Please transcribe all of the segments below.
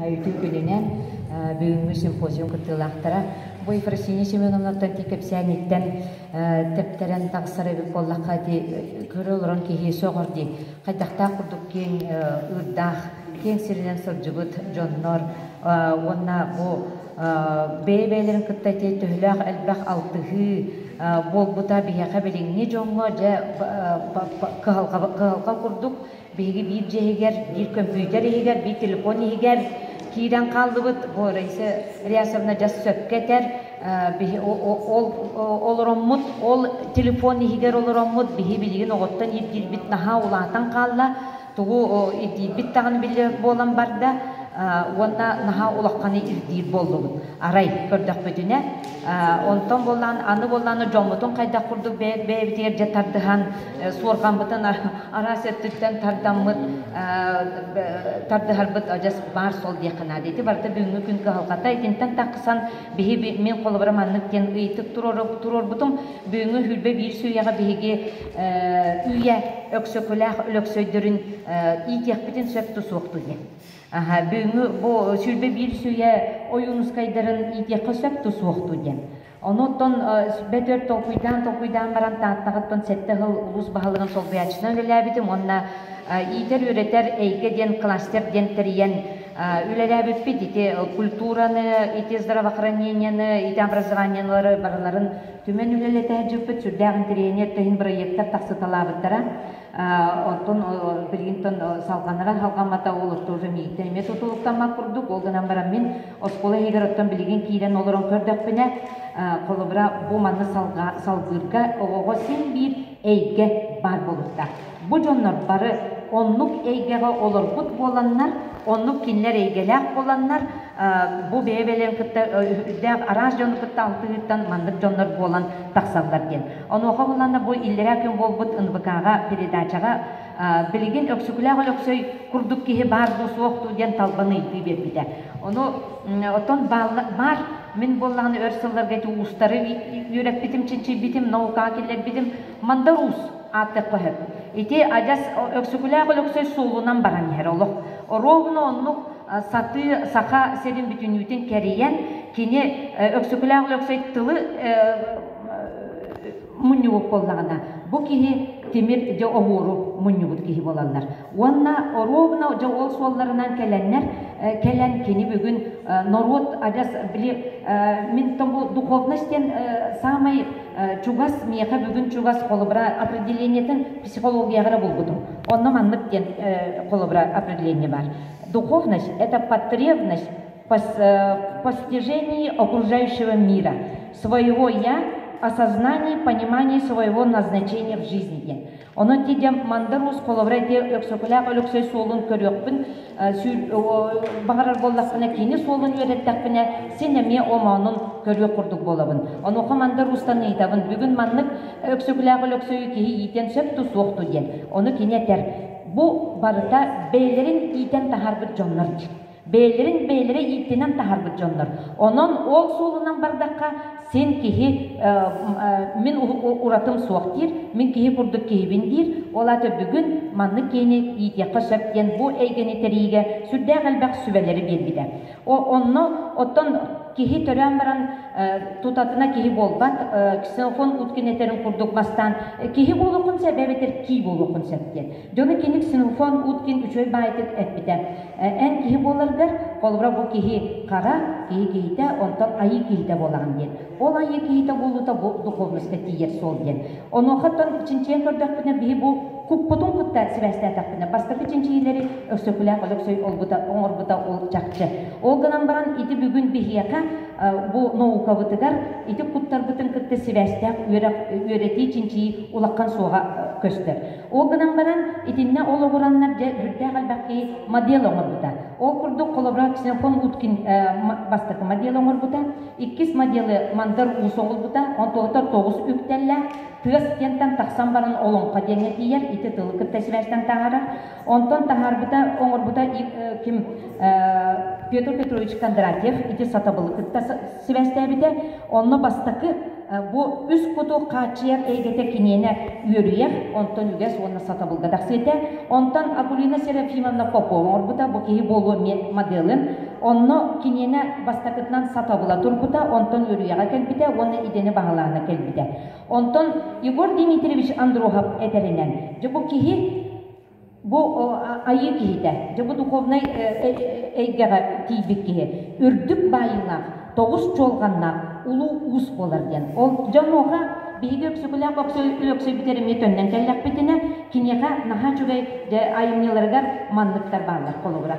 Үтүө күнүнэн бүгүҥҥү симпозиум кыттыылаахтара бу Ефросинья Семеновнаттан ити кэпсээниттэн тэптэрэн тахсар эбит буоллахха ити көрө олорон киһи сөҕөр дии хайдахтаах курдук киэҥ ыырдаах киэҥ сиринэн сылдьыбыт дьоннор уонна бу бэйэ-бэйэлэрин кытта ити төһөлөөх элбэх алтыһыы буолбута биһиэхэ билиҥҥи дьоҥҥо дьэ кыһалҕа курдук. Биһиги биир дьиэ иһигэр, биир көмпүүтэр иһигэр, биир телефон иһигэр киирэн хааллыбыт. Бу Раиса Реасовна дьас сөпкө этэр. Биһи ол олороммут, ол телефон иһигэр олороммут, биһи билигин оҕоттон ирдиирбит наһаа улаатан хаалла. Тугу ирдиирбит даҕаны биллибэт буолан барда уонна наһаа улаханы ирдиир буоллубут. Арай көрдөхпүтүнэ, онтон буоллаан аны буоллаан дьоммутун хайдах курдук бэйэ-бэйэбитигэр дьэ тардыһан суорҕаммытын араас өттүттэн тардаммыт тардыһарбыт адьас баар суол диэххэ наада. Ити барыта бүгүҥҥү күн кыһалҕата. Итинтэн тахсан биһи мин холобура маннык диэн ыйытык туруорбутум. Бүгүҥҥү 21 сүүйэҕэ биһиги үйэ Өксөкүлээх Өлөксөйдөрүн иитиэхпитин сөп тусуохту диэн. Аха, бүгүҥҥү бу 21 сүүйэ Ойуунускайдарын иитиэххэ сөп тусуохту диэн. Онуттан бөтөр толкуйдаан-толкуйдаан баран Тааттаҕыттан 7 сыл улуус баһылыгын солбуйааччынан үлэлээбитим уонна иитэр-үөрэтэр эйгэ диэн кластер диэн тэрийэн үлэлээбиппит. Ити культураны, ити здравоохранениены, ити образованиелары барыларын түмэн үлэлэтэ сылдьыбыппыт. Сүрдээх интэриэһинэй өттөһүн бырайыактар тахсыталаабыттара. Оттон билигин салҕанара салҕаммата ол тоже миигиттэн эмиэ тутулуктаммат курдук. Ол гынан баран мин оскуола иһигэр оттон билигин киирэн олорон көрдөхпүнэ, холобура, бу манна салгыырга оҕоҕо син биир эйгэ баар буолуохтаах. Бу дьоннор бары оннук эйгэҕэ олорбут буоланнар, оннук кинилэр эйгэлээх буоланнар, бу бэйэ-бэйэлэрин кытта үрдээх араас дьону кытта алтыһыыттан маннык дьоннор буолан тахсаллар диэн. Онуоха булланна бу иллэрээ күн буолбут НВК-ҕа передачаҕа билигин Өксөкүлээх Өлөксөй курдук киһи баар дуу суох дуу диэн талбан ыйытыы биэрбитэ. Ону оттон баар мин буоллаҕына өр сылларга ити уустары үөрэппитим, чинчийбитим, наукаҕа киллэрбитим. Мандар уус ааттыахха сөп. Ити адьас Өксөкүлээх Өлөксөй суолунан баран иһэр олох. Оруобуна оннук сатыы саха сирин бүтүннүүтүн кэрийэн кини Өксөкүлээх Өлөксөй тылы мунньубут буоллаҕына, бу киһи тимир дьэ оһуору мунньубут киһи буолаллар. Уонна оруобуна дьэ ол суолларынан кэлэннэр, кэлэн кини бүгүн норуот адьас били мин тому духовность диэн саамай чугас миэхэ бүгүн чугас холобура определениетын психологияҕа эрэ булбутум. Онно маннык диэн холобура определение бар. Духовность – это потребность в постижении окружающего мира, своего «я», осознании, понимании своего назначения в жизни диэн. Онон ти диэн Мандар Уус холобура ити Өксөкүлээх Өлөксөй суолун көрүөхпүн баҕарар буоллахпына кини суолун үөрэттэхпинэ син эмиэ омоонун көрүөх курдук буолабын. Онуоха Мандар Уустан ыйытабын бүгүн маннык Өксөкүлээх Өлөксөйү киһи иитиэн сөп дуу суох дуу диэн. Ону кини этэр бу барыта бэйэлэрин иитэн таһаарбыт дьоннор диир. Бэйэлэрин бэйэлэрэ ииттинэн таһаарбыт дьоннор. Онон ол суолунан бардахха син киһи мин уратым суох диир, мин киһи курдук киһибин диир. Ол аата бүгүн маннык киһини иитиэххэ сөп диэн бу эйгэни тэрийиигэ сүрдээх элбэх сүбэлэри биэрбитэ. Онно оттон киһи төрөөн баран тутатына киһи буолбат, Ксенофон Уткин этэрин курдук бастаан киһи буолуоххун сөп эбэтэр кии буолуоххун сөп диэн. Дьону кини Ксенофон Уткин үчүгэй баайытык эппитэ. Эн киһи буоларгар, холобура бу киһи хара, киһи киһитэ, онтон айыы киһитэ буолаҕын диэн. Ол айыы киһитэ буолуута бу духовноска тиийэр суол диэн. Онуоха оттон чинчийэн көрдөхпүнэ, биһи бу куппутун кытта сибээстээтэхпинэ, бастакы чинчийиилэри Өксөкүлээх Өлөксөй олбута, оҥорбута ол чахчы. Ол гынан баран ити бүгүн биһиэхэ бу наукабытыгар ити куттарбытын кытта сибээстээх үөрэх, үөрэтии, чинчийии улахан суоҕа көстөр. Ол гынан баран, итиннэ олоҕураннар дьэ үрдээх элбэх киһи модель оҥорбута. Ол курдук, холобура, Ксенофон Уткин бастакы модель оҥорбута, иккис моделы Мандар Уус оҥорбута, онтуота тоҕус үктэллээх, тыас диэнтэн тахсан баран олоҥхо диэҥҥэ тиийэр, ити тылы кытта сибээстэн таһаарар. Онтон таһаарбыта, оҥорбута ким Петр Петрович Кондратьев ити сатабылы кытта сибээстээбитэ. Онно бастакы бу үс куту хааччыйар эйгэтэ киниэнэ үөрүйэх, онтон үгэс. уонна сатабылга тахсыы этэ. Онтон Акулина Серафимовна Попова оҥорбута, бу киһи буолуо эмиэ моделын. Онно киниэнэ бастакытынан сатабыла турбута, онтон үөрүйэҕэ кэлбитэ уонна идэни баһылаана кэлбитэ. Онтон Егор Дмитриевич Андрохов этэринэн, дьэ бу киһи бу айыы киһитэ, дьэ бу духовнай эйгэҕэ тиийбит киһи үрдүк баайыылаах, тоҕус чуолҕаннаах улуу уус буолар диэн. Ол дьонуоха биһиги Өксөкүлээх Өлөксөйбүтэр эмиэ төннөн кэллэхпитинэ, киниэхэ наһаа үчүгэй дьэ айымньыларыгар манныктар бааллар холобура.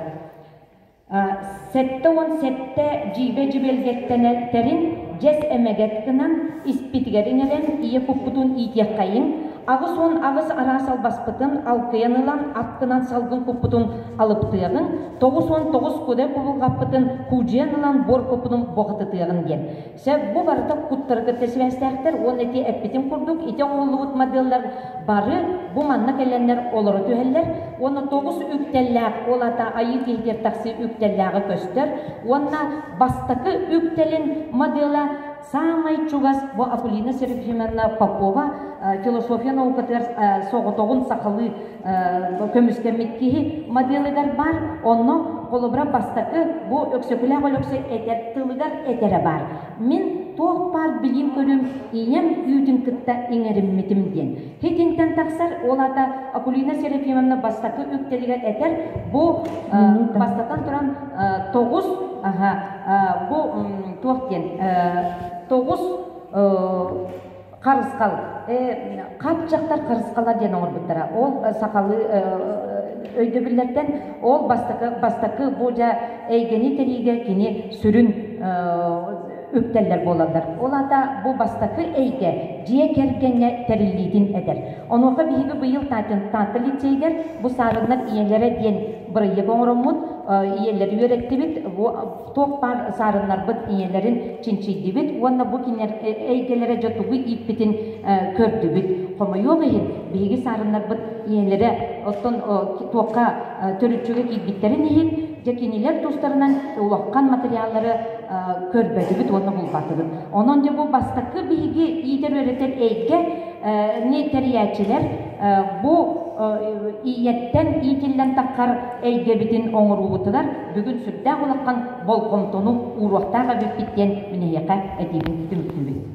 77 дьиибэ дьибэлгэттэнэрин дьэс эмэгэт гынан испитигэр иҥэрэн ийэ куппутун иитиэххэйиҥ, 88 араас албаспытын алкыйан ылан ап гынан салгын куппутун алыптыаҕыҥ, 99 кудай кубулҕаппытын куудьуйан ылан буор куппутун боҕутутуоҕун диэн. Сөп, бу барыта куттары кытта сибээстээхтэр уонна ити эппитим курдук ити оҥоһуллубут моделлар бары бу манна кэлэннэр олоро түһэллэр уонна тоҕус үктэллээх, ол аата айыы киһитигэр тахсыы үктэллээҕэ көстөр уонна бастакы үктэлин модела саамай чугас бу Акулина Серафимовна Попова философия наукатыгар соҕотоҕун сахалыы көмүскэммит киһи моделыгар баар. Онно холобура бастакы бу Өксөкүлээх Өлөксөй этэр тылыгар этэрэ баар. Мин туох баар билиим-көрүүм ийэм үүтүн кытта иҥэриммитим диэн. Итинтэн тахсар, ол аата Акулина Серафимовна бастакы үктэлигэр этэр, бу бастатан туран тоҕус бу туох диэн тоҕус харысхал хат дьахтар харысхала диэн оҥорбуттара ол сахалыы өйдөбүллэртэн ол бастакы бастакы бу дьэ эйгэни тэрийиигэ кини сүрүн үктэллэр буолаллар. Ол аата бу бастакы эйгэ дьиэ кэргэҥҥэ тэриллиитин этэр. Онуоха биһиги быйыл Таатта лицейигэр бу саарыннар ийэлэрэ диэн бырайыак оҥороммут, ийэлэри үөрэттибит. Бу туох баар саарыннарбыт ийэлэрин чинчийдибит уонна бу кинилэр эйгэлэрэ дьэ тугу ииппитин көрдүбүт. Хомойуох иһин, биһиги саарыннарбыт ийэлэрэ оттон туохха төрүччүгэ киирбиттэрин иһин, дьэ кинилэр тустарынан улахан материаллары көрбөтүбүт уонна булбатыбыт. Онон дьэ бу бастакы биһиги иитэр-үөрэтэр эйгэ ни тэрийээччилэр бу ийэттэн иитиллэн таххар эйгэбитин оҥоруубутугар бүгүн сүрдээх улахан болҕомтону ууруохтаах эбиппит диэн мин эһиэхэ этиибин түмүктүүбүн.